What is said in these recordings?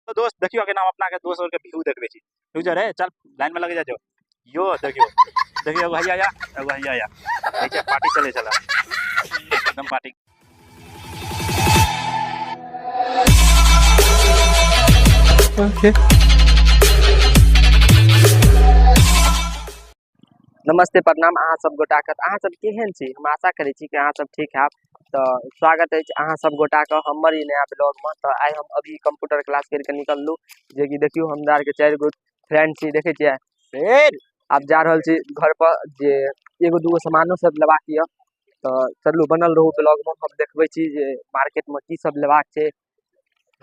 तो दोस्त देखियो केना हम अपना के दोस्त और के व्यू देखबे छी। रुक जा रे, चल लाइन में लगे जा जो। यो देखियो, देखियो एगो हैया या, एगो हैया या। देखिए पार्टी चले चला। एकदम पार्टी। ओके। नमस्ते प्रणाम अहाँ सब गोटा के। अहाँ सब केहन छी? हम आशा करै छी कि अहाँ सब ठीक हैब। तऽ स्वागत अछि अहाँ सब गोटा के हमर ई नया ब्लॉग में। तऽ आइ हम अभी कंप्यूटर क्लास करि के निकललहुँ, जेकि देखियौ हमरा आरके 4 गो फ्रेंड छी, देखै छियै। शेर! आब जा रहल छी घर पर, जे एगो दूगो सामानो सब लेबाक यऽ। तऽ चलू बनल रहू ब्लॉग में, हम देखबै छी जे मार्केट में की सब लेबाक छै।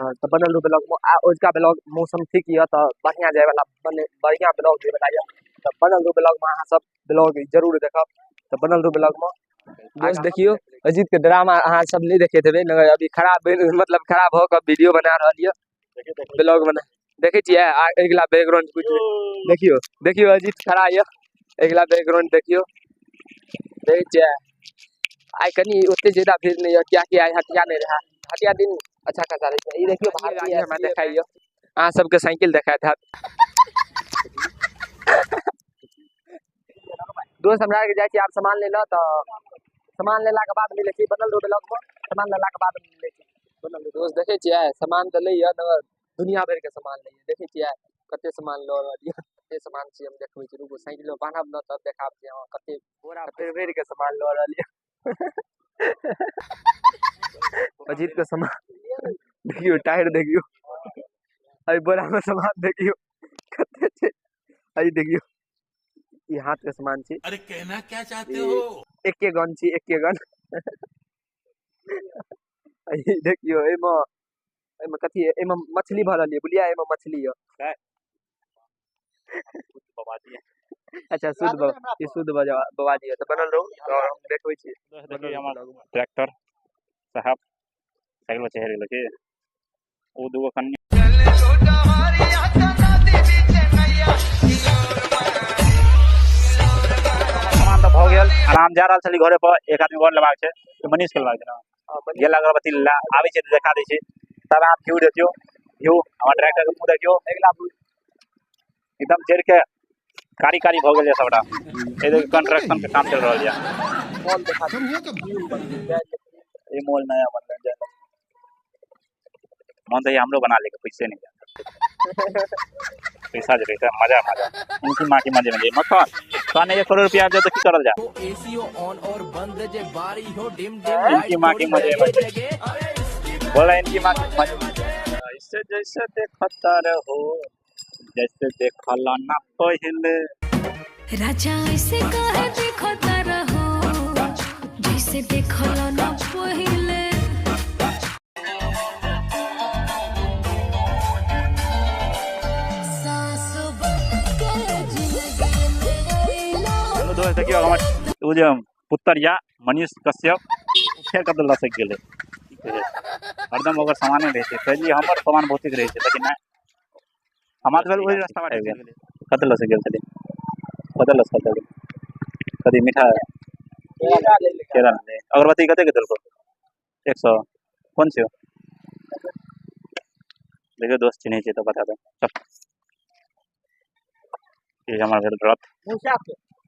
हाँ, तऽ बनल रहू ब्लॉग में। आ ओजुका ब्लॉग मौसम ठीक यऽ तऽ बढ़िआँ जायवला बने, बढ़िआँ ब्लॉग जायवला यऽ। तऽ बनल रहू ब्लॉग में, अहाँ सब ब्लॉग जरूर देखब। तऽ बनल रहू ब्लॉग में। दोस्त देखियौ अजीत के ड्रामा अहाँ सब नहीं देखे हेबै, मगर अभी खराब भेल, मतलब खराब भऽ कऽ वीडियो बना रहल यऽ, ब्लॉग बना देखै छियै। आ अगिला बैकग्राउंड कुछ देखियौ, देखियौ अजीत खड़ा यऽ, अगिला बैकग्राउंड देखियौ, देखै छियै। आइ कनी ओते ज्यादा भीड़ नहीं यऽ, कियाकि आइ हटिया नहीं रहा, हटिया दिन अच्छा खासा रहै छै। ई देखियौ भारतीय हमरा देखाइए, अहाँ सबके साइकिल देखाइत हैत। दोस्त हमरा आरके जाइ छी आब सामान लै लए, तऽ सामान लेलाके बाद मिलै छी। बनल रहू ब्लॉग में, सामान लेलाके बाद मिलै छी। बनल रहू। दोस्त देखै छियै सामान तऽ लैए, मगर दुनिया भरिके सामान लैए। देखै छियै कते सामान लऽ रहल यऽ, कते सामान छै हम देखबै छी। रुकू, साइकिल मे बान्हब ने तब देखाब जे हँ कते बोरा भरि भरि के सामान लऽ रहल यऽ। अजीत के सामान देखियौ, टायर देखियौ, एहि बोरा मे सामान देखियौ कते छै। एहि देखियौ ई हाथ के सामान छै। अरे कहना क्या चाहते हो? एके गन छी, एके गन। एहि देखियौ एहिमे, एहिमे कथी है? एहिमे मछली भरल यऽ, बुझलियै? एहिमे मछली यऽ। बाबाजी। अच्छा शुद्ध बाबा, ई शुद्ध बाबाजी यऽ। तऽ बनल रहू और हम देखबै छी। दोस्त देखियौ हमर ट्रैक्टर साहब साइकिल पर चढ़ि गेल की ओ दूगो कन्या। सामान तऽ भऽ गेल, आराम जा रहल छली घरे पर। एक आदमी घर लेबाक छै, तऽ मनीष के लेबाक छै ने। गेल अगरबत्ती ला आबै छै तऽ देखा दै छै। तब अहाँ व्यू देखियौ, व्यू हमर ट्रैक्टर के मुँह देखियौ, एकदम जरि के कारी कारी भऽ गेल यऽ सबटा। ए देखियौ कंस्ट्रक्शन के काम चलि रहल यऽ। मॉल देखा खत्म हुआ कब? ई मॉल नया बनलै जाय। मन तऽ हमरो बना लेके पैसे नहीं जाता, पैसा जे रहितै मजा मजा। इनकी माँ की मजे में मक्खन तहन 1 करोड़ रुपया आबि जाए तऽ की करल जाए? एसी हो ऑन और बंद जे बारी हो डिम डिम इनकी माँ की मजे में बोला, इनकी माँ की मजे। ऐसे जैसे देखता रहो जैसे देखला ना पहले। राजा ऐसे काहे देखता रहो जैसे देखला ना पहिले। सास बन के जिंदगी में अइला। हेलो दोस्त देखियौ हमर ओ जे पुत्र या मनीष कश्यप, ओ फेर कतऽ लसकि गेलै। की कहै हरदम ओकर सामाने रहै छै। कहलियै हमर सामान बहुतेक रहै छै, लेकिन नहि हमरा तऽ भेल ओहि रास्ता बाटे चलि गेलै। कतऽ लसकि गेल छलै? कतऽ लसकल छलै? कथी मिठाइ? केरा लेलै। अगरबत्ती कतेक के देलकौ? 100। कोन छियौ? देखियौ दोस्त चिन्है छै तऽ बता दे। चल ई हमर भेल रथ। मूसक,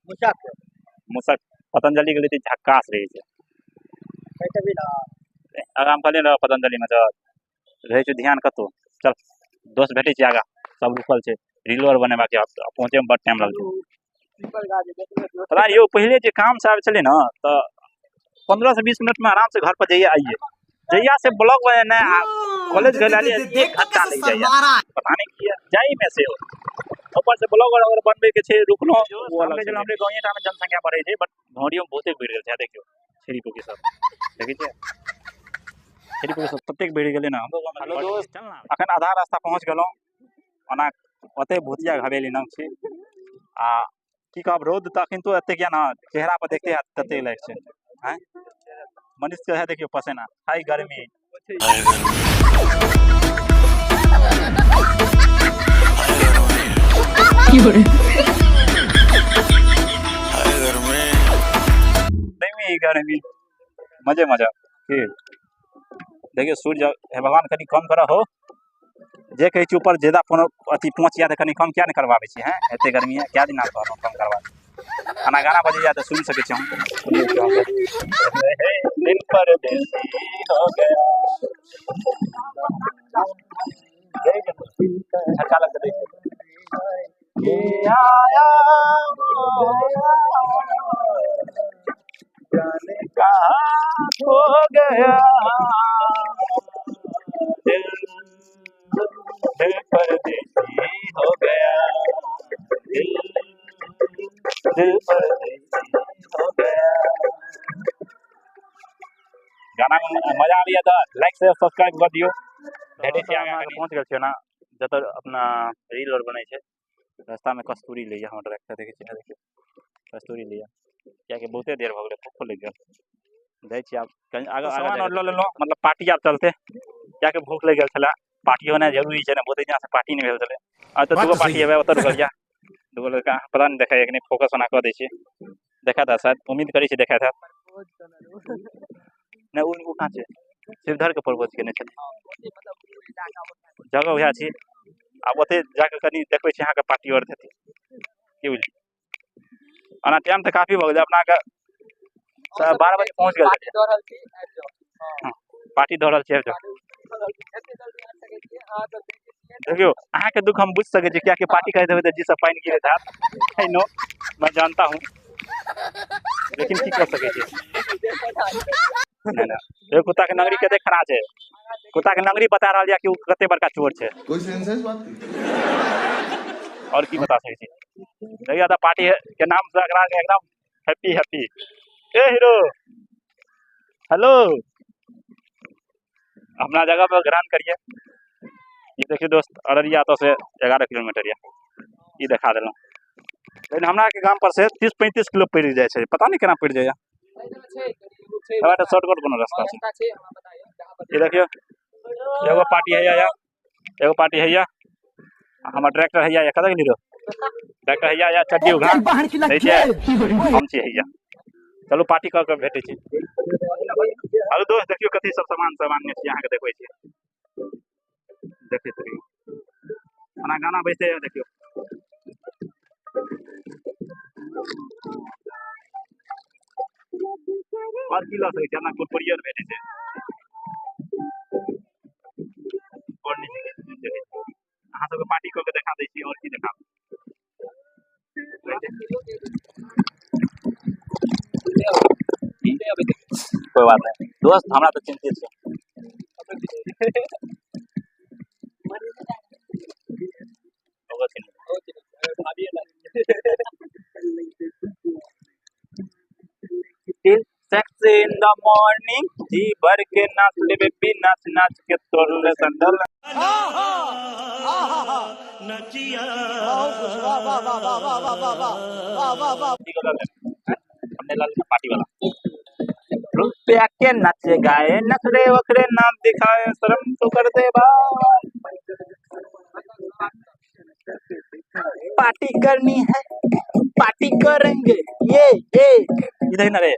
मूसक। मूसक पतंजलि के लेती झक्कास रहै छै। कहै ना। आगाँ कहलियै ने पतंजलि में तऽ रहै छै ध्यान कतौ। चल दोस्त भेटै छै आगाँ, सब रुकल छै। रीलो आर बनेबाक यऽ, पहुँचे में बड टाइम लगतै। पता यौ पहिले जे काम से आबै छलै ने तऽ 15 से 20 मिनट में आराम से घर पर जाइए आइए। जहिया से ब्लॉग बनेनाइ आ कॉलेज गेल रहलियै, 1 देखो घंटा कैसे लागि जाइए। शर्मा रहा है। पता नहीं किया जाई में से ऊपर से ब्लॉग अगर बनबै के छै रुकलहुँ ओ अलग छै। हमरे गाँवे टा में जनसंख्या बढ़ै छै, बट घोड़ियो में बहुते बढ़ि गेल छै। देखियौ छेरी पोकी सब देखै छियै, छेरी पोकी सब ततेक बढ़ि गेलै ने हमरो गाँव में। हेलो दोस्त, चल ना अखन आधा रास्ता पहुँच गेलहुँ। ओना ओते भूतिया हवेली नाम छी। आ की कहब, रौद तऽ अखन तो एतेक यऽ ने, चेहरा पर देखते हैत ततेक लागि छै। आँय मनीष के है देखियौ पसेना, हाय गर्मी। गर्मी गर्मी मजे मजा। की देखियौ सूर्य, हे भगवान कनि कम करऽ हो। जे कहै छी ऊपर ज्यादा फोन अथी पहुँच जाए तऽ कनि कम किया नहि करबाबै छी। हैं, एते गर्मी है, क्या दिन कहलहुँ कम करबा। खाना गाना बजैया तऽ सुनि सकै छी हम। दिन परदेसी हो गया। झटका लग दै छै। ये आया जाने कहाँ खो गया, दिल दिल परदेसी हो गया, दिल दिल परदेसी हो गया। गाना में मजा आबैया तऽ लाइक शेयर सब्सक्राइब कर दियौ। भेटै छी आगाँ। पहुँच गेल छियै ना जतऽ अपना रील आर बनै छै। रास्तामे कस्तूरी लैया हमर डायरेक्टर, देखै छियै, देखियौ कस्तूरी लैया, कियाकि बहुते देर भऽ गेलै, भूखो लागि गेल। जाइ छी आब कनि आगाँ। सामान आर लऽ लेलहुँ, मतलब पार्टी आब चलतै, कियाकि भूख लागि गेल छलै। पार्टी होनाइ जरूरी छै ने, बहुते दिनसँ पार्टी नहि भेल छलै। आ तऽ दूगो पार्टी हेबै। ओतऽ रुकल यऽ दूगो लड़का, पता नहि देखाइए कि नहि। फोकस ओना कऽ दै छी, देखा था शायद, उम्मीद करै छी देखा था। नहि, ओ कहाँ छै? शिवधरके प्रपोज केने छलै, जगह वएह छी। आब ओतहि जाकऽ कनि देखबै छी अहाँके, पार्टी आओर हेतै की बुझलियै। ओना टाइम तऽ काफी भऽ गेलै, अपनाके 12 बजे पहुँच गेल छलियै। पार्टी दऽ रहल छी, आबि जाउ। देखियौ, अहाँके दुख हम बुझि सकै छी, कियाकि पार्टी करैत हेबै तऽ जी सब पानि गिरैत हैत। I know, मैं जानता हूँ, लेकिन की कऽ सकै छी। नहि नहि, देखियौ कुत्ताके नंगरी कते खड़ा छै। कुत्ताके नंगरी बता रहल यऽ कि ओ कते बड़का चोर छै। कोई सेंस है इस बात की? और की बता सकै छी। देखियौ तऽ पार्टी के नाम से एकरा एकदम हैप्पी हैप्पी। ए हीरो, हेलो, अपना जगह पर ग्रहण करिए। ई देखियौ दोस्त, अररिया तो से 11 किलोमीटर यऽ, ई देखा देलहुँ। लेकिन हमरा के गाम पर से 30-35 किलो पड़ि जाइ छै, पता नहि केना पड़ि जाइए। हमरा शॉर्टकट कोनो रास्ता छै। ई देखियौ, एगो पार्टी हैया, एगो पार्टी हैया। हमर ट्रैक्टर हैया, कतऽ गेली रो ट्रैक्टर हैया या चड्डी उघा दै छै, हम छी हैया। चलू पार्टी कऽ के भेटै छी। हेलो दोस्त, देखियौ कथी सब सामान सब आनने छी, अहाँके देखबै छी, देखैत रहियौ। ओना गाना बजते, देखियौ। आओर की लऽ सकै छी? अपना कुरकुरी आर भेटै छै, आओर नहि छै। अहाँ सबके पार्टी कऽ के देखा दै छी, आओर की देखाब। कोई बात नहीं दोस्त, हमरा तऽ चिन्तित छै। ओकर चिन्ह। Till six in the morning, जी भर के नाच ले बेबी, नाच नाच के तोड़ ले संदल। हमने ला लेना पार्टी वाला रुपया के नाचे गाए, नखरे वखरे नाम दिखाए, शर्म तो कर दे भाई। पार्टी करनी है, पार्टी करेंगे। ये इधर ना रे।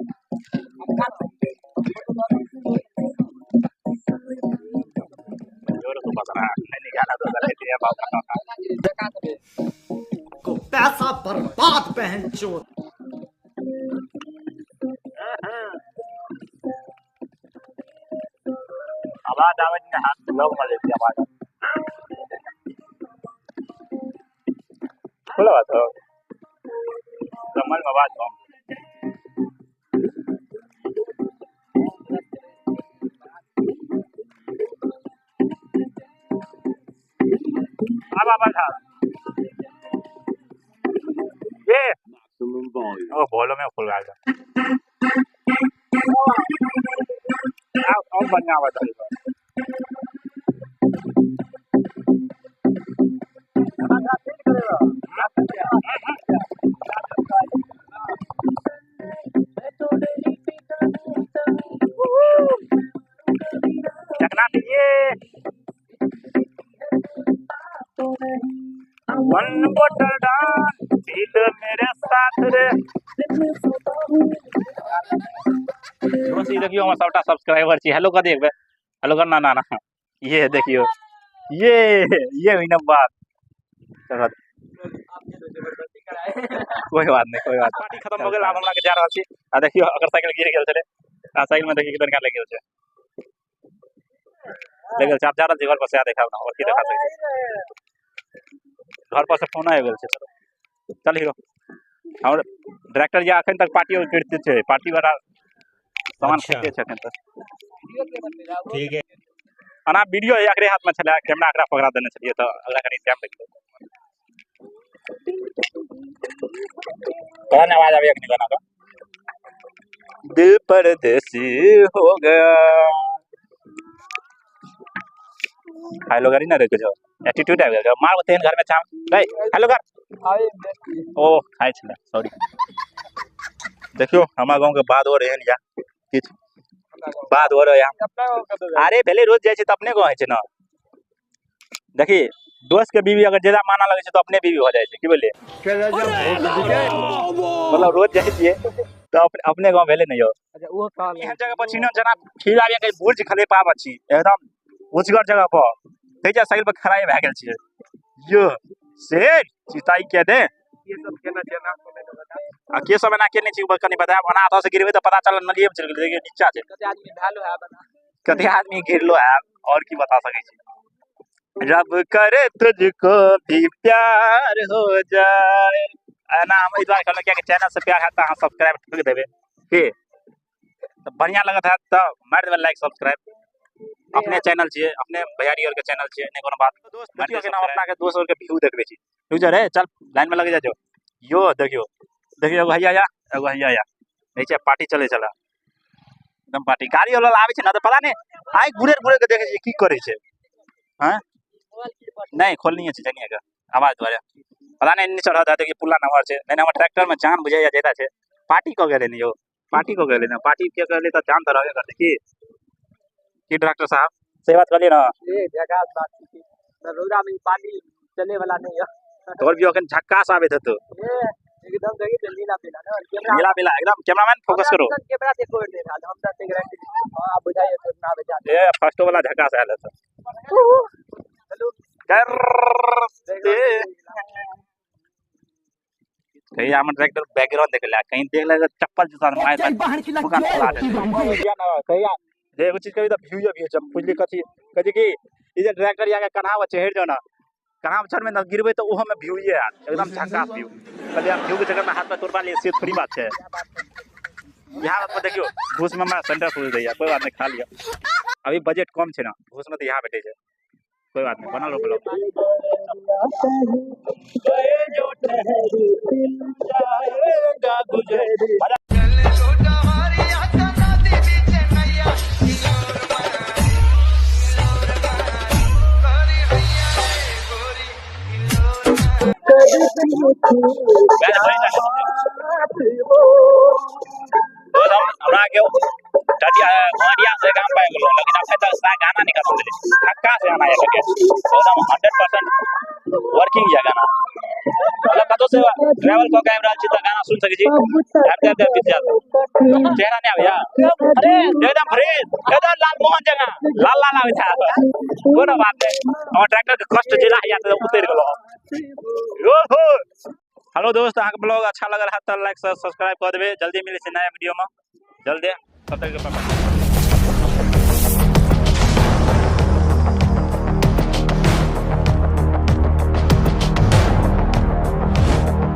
जोर को पता नहीं नहीं, गाना तो चले दिया बाबा। को पैसा बर्बाद बहन चोद। आवाज आवे नहीं, हाथ लोग मर लेती आवाज। खुला बात हो, समझ में आवाज कम। अब आवाज आ ये ओ बोलो में खुल गया। अब अब बढ़िया आवाज आ रही है। चकना दीजिए। वन बोतल डान पी मेरे साथ रे। दोस्त, ई देखियौ हमर सबटा सब्सक्राइबर छी। हेलो कऽ दे एक बेर, हेलो कर। ना ना ना, ये देखियौ ये ये हुई ना बात। चलो कोई बात नहीं, कोई बात। पार्टी खत्म हो गेल, आब हमरा के जा रहल छी। आ देखियो अगर साइकिल गिर गेल छलै, आ साइकिल में देखियो कितना लागि गेल छै, लागि गेल छै। आब जा रहल छी घर पर से, आ देखाब ना और की देखा सकै छी। घर पर से फोन आबि गेल छै। चल हीरो, हमर डायरेक्टर जी अखन तक पार्टी करिते छै, पार्टी वाला सामान खाइते छै अखन तक। ठीक है। ओना वीडियो एकरे हाथ में छलै, कैमरा एकरा पकड़ा देने छलियै तऽ अगला कनि टाइम लागि गेलै। पता नहीं आवाज आबैया कि नहीं गाना का। दिल परदेसी हो गया। हेलो गाड़ी ना रे कुछ एटीट्यूड आबि गेल, मार तेहन घर में छाम। रे हेलो कर। ओ खाइ छलै, सॉरी। देखियो हमरा गाँव के बाद और एहन या किछु बाद और या। अरे भेलै रोज जाइ छै तऽ अपने गाँव होइ छै ना। देखी दोस्त के बीवी अगर ज्यादा माना लगे छै तऽ अपने बीवी हो जाइ छै, की बोलिए? मतलब रोज जाइ छियै तऽ अपने गाँव भेलै ने यौ। अच्छा, ओहो कहल। एहन जगह पर छी ने जेना फील आबि गेल बुर्ज खलीफा पर छी, एकदम ऊँचगर जगह पर। तै जे साइकिल पर खड़ाई भए गेल छियै। यो सेठ चिताई के दे। के सब केना छै ना कमेंट में बता। आ के सब एना केने छी कनि बतायब। ओना एतऽ से गिरबै तऽ पता चलल नलिये में चलि गेलै, देखियौ नीचा छै। कते आदमी घायल है बना। कते आदमी गिरलो है और की बता सकै छी। रब करे तुझको भी प्यार हो जाए। एना हम एहि दुआरे कहलहुँ कियाकि चैनल से प्यार हैत तऽ अहाँ सब्सक्राइब ठोकि देबै, की तऽ बढ़िआँ लगत हैत तऽ मारि देबै लाइक सब्सक्राइब। अपने चैनल छियै, अपने भैयारी आरके चैनल छियै, नहि कोनो बात। दोस्त देखियौ केना हम अपना के दोस्त आरके व्यू देखबै छी। रुक जा रे, चल लाइन में लग जा जो। यो देखियौ, देखियौ एगो हैया या, एगो हैया या। नीचे पार्टी चलै छलै, एकदम पार्टी। गाड़ी वाला आबै छै ने तऽ पता नहि आइ घुरे घुरे के देखै छियै की करै छै। हँ नहि खोलनी छै जनिए के आवाज दुआरे पता नहि एन्ने चढ़त हैत कि पुल्ला नम्हर छै। नहि हमर ट्रैक्टर में जाम बुझाइया जेता छै। पार्टी कऽ गेलै ने यौ, पार्टी कऽ गेलै ने, पार्टी के गेलै तऽ जाम तऽ रहबे करतै। की की डाक्टर साहब सही बात कहलियै ना? ए झकास बात छै। रौदा में पार्टी चले वाला नहीं है। तोहर भी अखन झक्कास आबैत हेतौ। ए एकदम देखी त नीला पीला ना कैमरा, नीला पीला एकदम। कैमरामैन फोकस करो। कैमरा देखो दे रहा हम त गारंटी। हां बुझाइए तो ना बेचा। ए फर्स्ट वाला झक्कास आयल हेतौ। चलू करते कहीं हमर ट्रैक्टर बैकग्राउंड देख ले, कहीं देख ले चप्पल जूता मार दुकान खोला दे। कहिया जे एगो चीज कभी तऽ व्यू व्यू जब बुझली कथी कथी कि ई जे ट्रैक्टर या के कन्हा पर चढ़ि जाओ ना, कन्हा पर चढ़बै ने गिरबै तऽ ओहो में व्यू आयत, एकदम झक्कास व्यू। कहलियै हम व्यू के चक्कर में हाथ में तोड़बा लिए से थोड़ी बात छै। यहाँ पर देखियौ घूस में हमरा सेंटर फूल दैया, कोई बात नहीं खा लिअ। अभी बजट कम छै ना, घूस में तऽ यहाँ भेटै छै। कोई बात नहीं, बनल रहो। हमरा के टटिया घोड़िया से गाम पाबि गेलहुँ, लेकिन अखन तक सा गाना नहीं खत्म भेलै। झक्कास गाना यऽ लेकिन एकदम 100% वर्किंग यऽ गाना। मतलब कतौ से ट्रैवल कऽ के आबि रहल छी तऽ गाना सुनि सकै छी, आबिते आबिते बीत जायत। चेहरा नहि आबैया एकदम फ्रेश, एकदम लाल मोहन जकाँ लाल लाल आबै छै। कोनो बात नहि, हमर ट्रैक्टर के कष्ट जेला होइया तऽ उतरि गेलहुँ। ओहो हेलो दोस्त, अहाँके ब्लॉग अच्छा लगल हैत तऽ लाइक सब्सक्राइब कऽ देबै। जल्दी मिलै छै नया वीडियो में, जल्दी। तब तक के बाय बाय।